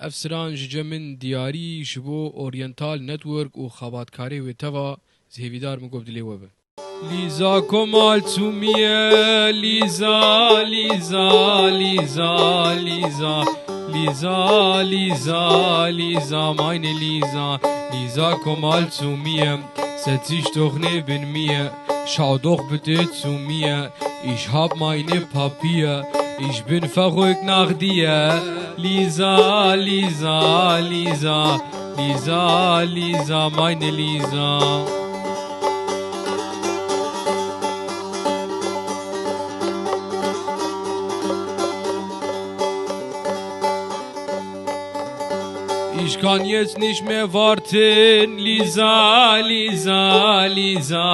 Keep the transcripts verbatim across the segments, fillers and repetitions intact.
Efseran ji cem in diyarî ji bo Oriental Network û xebatkarê wê teva, zî hêvîdar im go bi dilê we be. Lîza komal çû mîye, Lîza, Lîza, Lîza, Lîza, Lîza, Lîza, Lîza, maynê Lîza. Lîza komal çû mîye, se çiş dox nêbin mîye, şaw dox bitê çû mîye, îş hap maynê papîye, îş bin fexoyk naxdîye. Lîza, Lîza, Lîza, Lîza, Lîza, maynê Lîza. Îşkan yeç nîşme vartin, Lîza, Lîza, Lîza,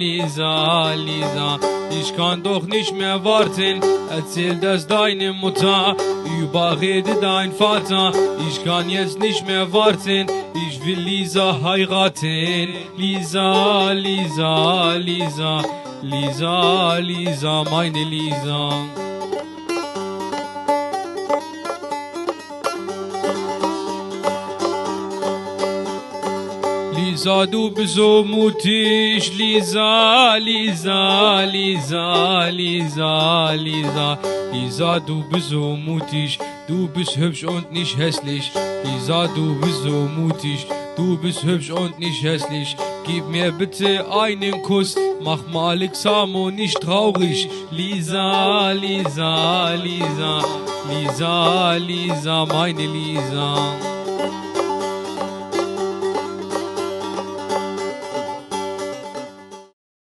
Lîza, Lîza. Îşkan dox nîşme vartin, et sêl des dayn muta, ü baxê di dayn fata. Îşkan yeç nîşme vartin, îş vi Lîza hayxatin. Lîza, Lîza, Lîza, Lîza, Lîza, maynê Lîza. Lîza du biz o mutiş, Lîza, Lîza, Lîza, Lîza, Lîza. Lîza du biz o mutiş, du biz hübsch und nicht hässlich. Lisa, du bist so mutig, du bist hübsch und nicht hässlich. Gib mir bitte einen Kuss, mach mal Lixamo nicht traurig. Lisa, Lisa, Lisa, Lisa, Lisa, meine Lisa.